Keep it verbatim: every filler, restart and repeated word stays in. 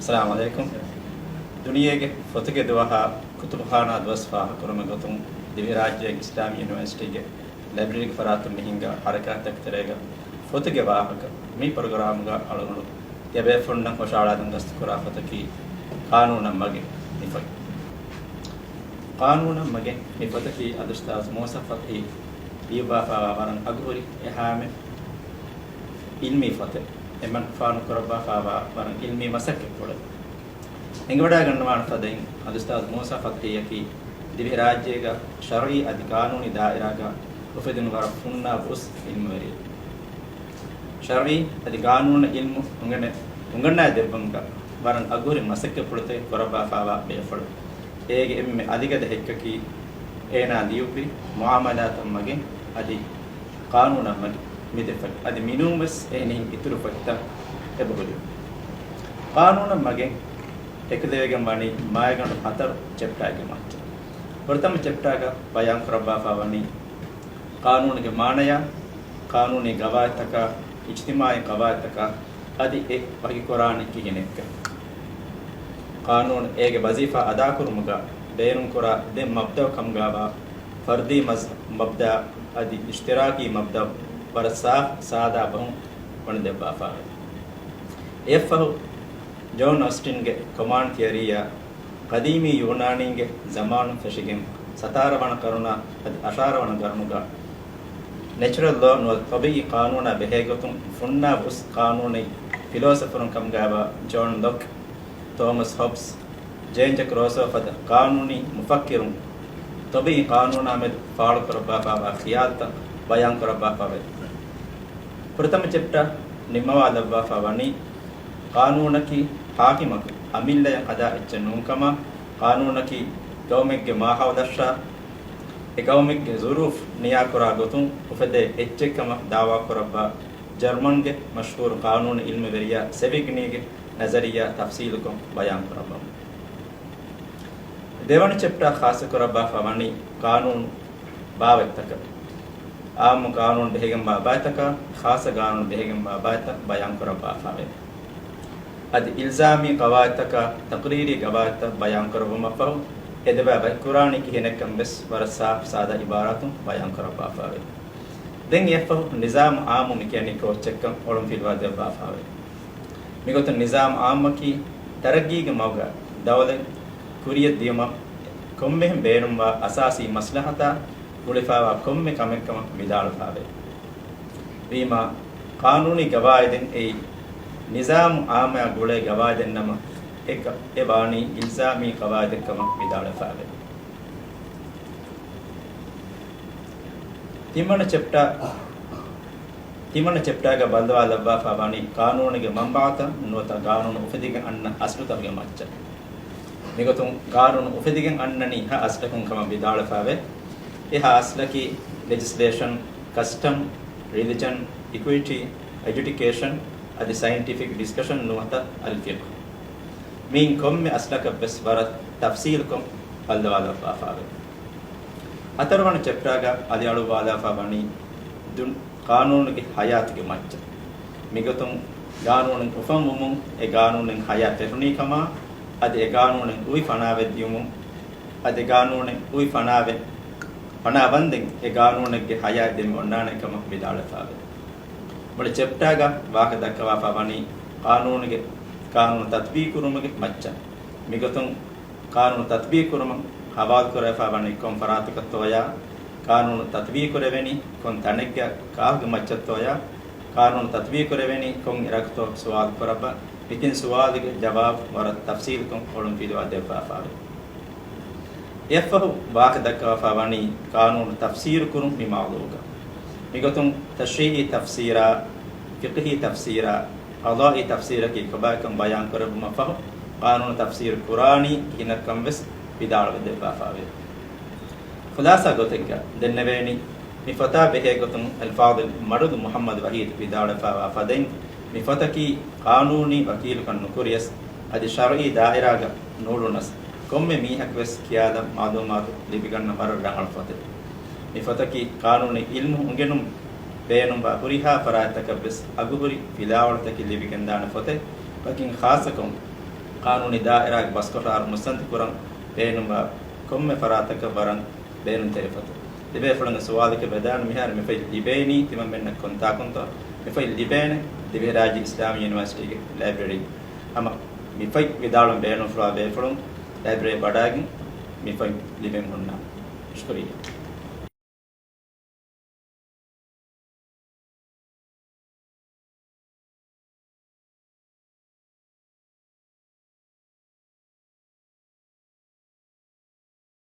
އައްސަލާމު ޢަލައިކުމް. ދުނިޔޭގެ ފޮތުގެ ދުވަހާ ކުތުބުޚާނާ ދުވަސް ފާހަގަކުރުމުގެ ގޮތުން، ދިވެހިރާއްޖޭގެ އިސްލާމީ ޔުނިވަރސިޓީގެ ލައިބްރަރީގެ ފަރާތުން މި ހިންގާ ހަރަކާތްތަކުގެ ތެރޭގަ ފޮތުގެ ވާހަކަ. މި ޕްރޮގްރާމުގަ އަޅުގަނޑު ތިޔަބޭފުޅުންނަށް ހުށަހަޅާލަން ގަސްތުކުރާ ފޮތަކީ ޤާނޫނަށް މަގެއް މި ފޮތް. ޤާނޫނަށް މަގެއް މި ފޮތަކީ އަލްއުސްތާޛު މޫސާ ފަތްޙީ ލިޔުއްވާފައިވާ ވަރަށް އަގުހުރި އެހާމެ ޢިލްމީ ފޮތެއް. އެމަންފާނު ކުރައްވާފައިވާ ވަރަށް ޢިލްމީ މަސައްކަތްޕުޅެއް. އެނގިވަޑައިގަންނަވާނެ ފަދައިން، އަލްއުސްތާޛު މޫސާ ފަތްޙީއަކީ ދިވެހިރާއްޖޭގަ ޝަރުޢީ އަދި ޤާނޫނީ ދާއިރާގަ އުފެދުނު ވަރަށް ފުންނާބު އުސް ޢިލްމުވެރިއެއް. ޝަރުޢީ އަދި ޤާނޫނީ ޢިލްމު އުނގެނެ، އުނގަންނާދެއްވުމުގަ ވަރަށް އަގުހުރި މަސައްކަތްޕުޅުތަކެއް ކުރައްވާފައިވާ ބޭފުޅެއް. އޭގެ އެންމެ އަލިގަދަ ހެއްކަކީ އޭނާ ލިޔުއްވި މުޢާމަލާތަށް މަގެއް އަދި ޤާނޫނަށް މަގެއް މި ދެ ފޮތް. އަދި މިނޫންވެސް އެހެނިހެން އިތުރު ފޮތްތައް އެބަހުރި. ޤާނޫނަށް މަގެއް އެކުލެވިގެން ވަނީ މައިގަނޑު ހަތަރު ޗެޕްޓާގެ މައްޗަށް. ފުރަތަމަ ޗެޕްޓާގަ ބަޔާން ކުރައްވާފަ ވަނީ ޤާނޫނުގެ މާނަޔާ، ޤާނޫނީ ގަވާއިދުތަކާ، އިޖްތިމާޢީ ގަވާއިދުތަކާ، އަދި އެ ވަކިކުރާނީ ކިހިނެއްކަން. ޤާނޫނު އޭގެ ވަޒީފާ އަދާކުރުމުގަ ބޭނުންކުރާ ދެ މަބްދައު ކަމުގައިވާ ފަރްދީ މަޒް-، މަބްދަ އަދި އިޝްތިރާކީ މަބްދަ ވަރަށް ސާފު ސާދާ ބަހުން ވަންދެއްވާފައެވެ. އެއަށްފަހު ޖޯން އޮސްޓިންގެ ކޮމާންޑް ތިއަރީއާ ޤަދީމީ ޔޫނާނީންގެ ޒަމާނުން ފެށިގެން ސަތާރަ ވަނަ ޤަރުނާ އަދި އަށާރަ ވަނަ ޤަރުނުގަ ނެޗުރަލް ލޯ ނުވަތަ ޠަބީޢީ ޤާނޫނާ ބެހޭގޮތުން ފުންނާބު އުސް ޤާނޫނީ ފިލޯސަފަރުން ކަމުގައިވާ ޖޯން ލޮކް، ތޯމަސް ހޮބްސް، ޖޭން ޖަކް ރޯސޯ ފަދަ ޤާނޫނީ މުފައްކިރުން ޠަބީޢީ ޤާނޫނާ މެދު ފާޅުކުރައްވާފައިވާ ޚިޔާލުތައް ބަޔާންކުރައްވާފައެވެ. ފުރަތަމަ ޗެޕްޓާ ނިންމަވާލައްވާފަ ވަނީ، ޤާނޫނަކީ ޙާކިމަކު އަމިއްލަޔަށް ހަދާ އެއްޗެއް ނޫންކަމާ، ޤާނޫނަކީ ގައުމެއްގެ މާހައުލަށާ، އެ ގައުމެއްގެ ޒުރޫފް ނިޔާކުރާ ގޮތުން އުފެދޭ އެއްޗެއްކަމަށް ދާވާކުރައްވާ ޖަރްމަންގެ މަޝްހޫރު ޤާނޫނު ޢިލްމުވެރިޔާ ސެވިގްނީގެ ނަޒަރިއްޔާ ތަފްސީލުކޮށް ބަޔާންކުރައްވަމު. ދެވަނަ ޗެޕްޓާ ޚާއްޞަކުރައްވާފަ ވަނީ ޤާނޫނު ބާވަތްތަކަށް. ޢާއްމު ޤާނޫނު ބެހިގެންވާ ބައިތަކާ، ޚާއްޞަ ޤާނޫނު ބެހިގެންވާ ބައިތައް ބަޔާންކުރައްވާފައެވެ. އަދި އިލްޒާމީ ޤަވާޢިދުތަކާ، ތަޤްރީރީ ޤަވާޢިދުތައް ބަޔާންކުރައްވުމަށްފަހު، އެ ދެބައި ވަކިކުރާނީ ކިހިނެއްކަން ވެސް ވަރަށް ސާފު ސާދާ ޢިބާރާތުން ބަޔާންކުރައްވާފައެވެ. ދެން އެއަށްފަހު ނިޒާމު ޢާއްމު މިކިޔަނީ ކޯއްޗެއްކަން އޮޅުންފިލުވާ ދެއްވާފައެވެ. މިގޮތުން ނިޒާމު ޢާއްމަކީ ތަރައްގީގެ މަގުގަ ދައުލަތް ކުރިޔަށް ދިޔުމަށް ކޮންމެހެން ބޭނުންވާ އަސާސީ މަސްލަހަތާ ގުޅިފައިވާ ކޮންމެ ކަމެއްކަމަށް ވިދާޅުފައެވެ. ވީމާ، ޤާނޫނީ ގަވާއިދެއް އެއީ ނިޒާމު ޢާއްމާ ގުޅޭ ގަވާއިދެއްނަމަ، އެ ކަ-، އެ ވާނީ އިލްޒާމީ ޤަވާއިދެއްކަމަށް ވިދާޅުވެފައެވެ. ތިންވަނަ ޗެޕްޓާ، ތިންވަނަ ޗެޕްޓާގަ ބައްލަވާލައްވާފަ ވަނީ ޤާނޫނުގެ މަންބަޢުތައް ނުވަތަ ޤާނޫނު އުފެދިގެން އަންނަ އަސްލުތަކުގެ މައްޗަށް. މިގޮތުން ޤާނޫނު އުފެދިގެން އަންނަނީ ހަ އަސްލަކުން ކަމަށް ވިދާޅުވެފައެވެ. އެ ހަ އަސްލަކީ ލެޖިސްލޭޝަން، ކަސްޓަމް، ރިލިޖަން، އިކުއިޓީ، އެޑްޖުޑިކޭޝަން އަދި ސައިންޓިފިކް ޑިސްކަޝަން ނުވަތަ އަލް ފިޤްހު. މިއިން ކޮންމެ އަސްލަކަށްވެސް ވަރަށް ތަފްސީލުކޮށް ބައްލަވާލައްވާފައެވެ. ހަތަރުވަނަ ޗެޕްޓާގަ އަލިއަޅުއްވާލާފަ ވަނީ ދުން ޤާނޫނުގެ ޙަޔާތުގެ މައްޗަށް. މިގޮތުން ޤާނޫނެއް އުފަންވުމުން، އެ ޤާނޫނެއް ޙަޔާތް ފެށުނީ ކަމާ، އަދި އެ ޤާނޫނެއް އުވި ފަނާވެއް ދިޔުމުން، އަދި އެ ޤާނޫނެއް އުވި ފަނާވެ-، ފަނާވަންދެން އެ ޤާނޫނެއްގެ ޙަޔާތް ދެމި އޮންނާނެ ކަމަށް ވިދާޅުވެފައެވެ. މުޅި ޗެޕްޓާގަ ވާހަކަ ދައްކަވާފަ ވަނީ ޤާނޫނުގެ، ޤާނޫނު ތަޠްބީޤު ކުރުމުގެ މައްޗަށް. މިގޮތުން ޤާނޫނު ތަޠްބީޤު ކުރުމަށް ޙަވާލުކުރެވިފަ ވަނީ ކޮން ފަރާތަކަށްތޯޔާ، ޤާނޫނު ތަޠްބީޤު ކުރެވެނީ ކޮން ތަނެއްގަ ކާކުގެ މައްޗަށްތޯޔާ، ޤާނޫނު ތަޠްބީޤު ކުރެވެނީ ކޮން އިރަކުތޯ ސުވާލު ކުރައްވާ، މި ތިން ސުވާލުގެ ޖަވާބު ވަރަށް ތަފްސީލުކޮށް އޮޅުންފިލުވާ ދެއްވާފައެވެ. އެއަށްފަހު ވާހަކަ ދައްކަވާފަ ވަނީ ޤާނޫނު ތަފްސީރު ކުރުން މި މައުޟޫޢުގަ. މިގޮތުން ތަޝްރީޢީ ތަފްސީރާ، ފިޤްހީ ތަފްސީރާ، ޤަޟާއީ ތަފްސީރަކީ ކޮބާކަން ބަޔާންކުރެއްވުމަށްފަހު، ޤާނޫނު ތަފްސީރު ކުރާނީ ކިހިނެއްކަން ވެސް ވިދާޅުވެ ދެއްވާފައެވެ. ޚުލާޞާ ގޮތެއްގަ ދެންނެވޭނީ، މި ފޮތާ ބެހޭ ގޮތުން އަލްފާޟިލް މަޑުލު މުޙައްމަދު ވަޙީދު ވިދާޅުވެފައިވާ ފަދައިން، މި ފޮތަކީ ޤާނޫނީ ވަކީލުކަން ނުކުރިޔަސް، އަދި ޝަރުޢީ ދާއިރާގަ ނޫޅުނަސް، ކޮންމެ މީހަކުވެސް ކިޔާލަން މަޢުލޫމާތު ލިބިގަންނަ ވަރަށް ރަނގަޅު ފޮތެއް. މި ފޮތަކީ ޤާނޫނީ ޢިލްމު އުނގެނުން ބޭނުންވާ ހުރިހާ ފަރާތްތަކަށްވެސް އަގުހުރި ފިލާވަޅުތަކެއް ލިބިގެންދާނެ ފޮތެއް. ވަކިން ޚާއްޞަކޮށް، ޤާނޫނީ ދާއިރާގެ ބަސްކޮށާރު މުއްސަނދި ކުރަން ބޭނުންވާ ކޮންމެ ފަރާތަކަށް ވަރަށް ބޭނުންތެރި ފޮތެއް. ލިބޭފުޅުންގެ ސުވާލަކަށް ވެދާނެ މިހާރު މި ފޮތް ލިބޭނީ ތިމަންމެންނަށް ކޮންތާކުންތޯ؟ މި ފޮތް ލިބޭނެ ދިވެހިރާއްޖެ އިސްލާމީ ޔުނިވަރސިޓީގެ ލައިބްރަރީ. ހަމަ މި ފޮތް ވިދާޅުވަން ބޭނުންފުޅުވާ ބޭފުޅުން ލައިބްރަރީ ވަޑާގެން މި ފޮތް ލިބެން ހުންނާނެ. ޝުކުރިއްޔާ.